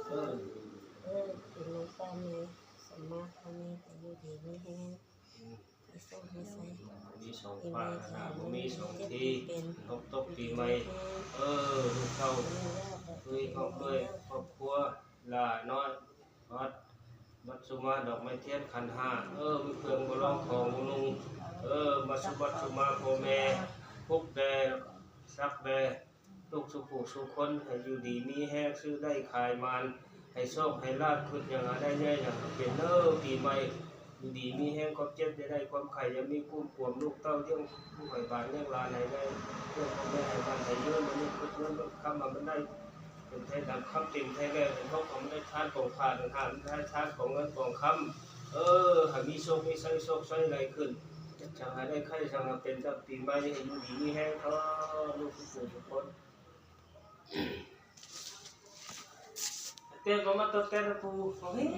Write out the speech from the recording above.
ເອີ ເອີ ເປັນລູກເຕົ້າແມ່ ສົມມາພາມີ ໃຫ້ຢູ່ດີມີແຮງ ມີໂຊກມີໄຊ ມີສອງພາກນະ ບໍ່ມີສອງທີ່ ເປັນ ຕົກປີໃໝ່ ເອີ ລູກເຕົ້າ ເອີຍ ຄອບຄົວ ຄອບຄົວ ຫຼ້ານ້ອຍ ວັດ ວັດສຸມາ ດອກໄມ້ທຽນ ຂັນຫ້າ ເອີ ມີເຄື່ອງບໍ່ລອງຂອງບໍ່ນຸ່ງ ເອີ ມາສຸມາ ສຸມາ ພໍ່ແມ່ ປຸກແດ່ ສັກແດ່ ທຸກສຸຜູ້ສຸຄົນ ໃຫ້ຢູ່ດີມີແຮງ ຊື້ໄດ້ຂາຍໝານ ໃຫ້ໂຊກໃຫ້ລາບ ຄິດຫຍັງໃຫ້ໄດ້ ແນວຫຍັງໃຫ້ເປັນເດີ ປີໃໝ່ ຢູ່ດີມີແຮງ ຄວາມເຈັບຢ່າໄດ້ ຄວາມໄຂ້ຢ່າມີ ກຸ້ມກວມລູກເຕົ້າ ລ້ຽງລູກໃຫ້ບານ ລ້ຽງຫຼານໃຫ້ໄດ້ ລ້ຽງພໍ່ແມ່ໃຫ້ໝັ້ນໃຫ້ຍືນ ມື້ນີ້ຄິດເງິນຄິດຄຳໃຫ້ມັນໄດ້ ເປັນໄທດຳຄຳເຕັມໄທແລ້ວ ເປັນຫົກຂອງໄດ້ທານກອງຂ້າ ເປັນຫ້າໄດ້ທານກອງເງິນກອງຄຳ ເອີ ໃຫ້ມີໂຊກມີໄຊ ໂຊກໄຊໄຫຼຂຶ້ນ ຈັ່ງໃຫ້ໄດ້ໄຄ ຈັ່ງໃຫ້ເປັນຈັກປີໃໝ່ ໃຫ້ຢູ່ດີມີແຮງເທີ້າ ລູກທຸກຜູ້ທຸກຄົນ ແຕ່ກໍມາຕົບແຕ່ນະປູ ເອີຍ.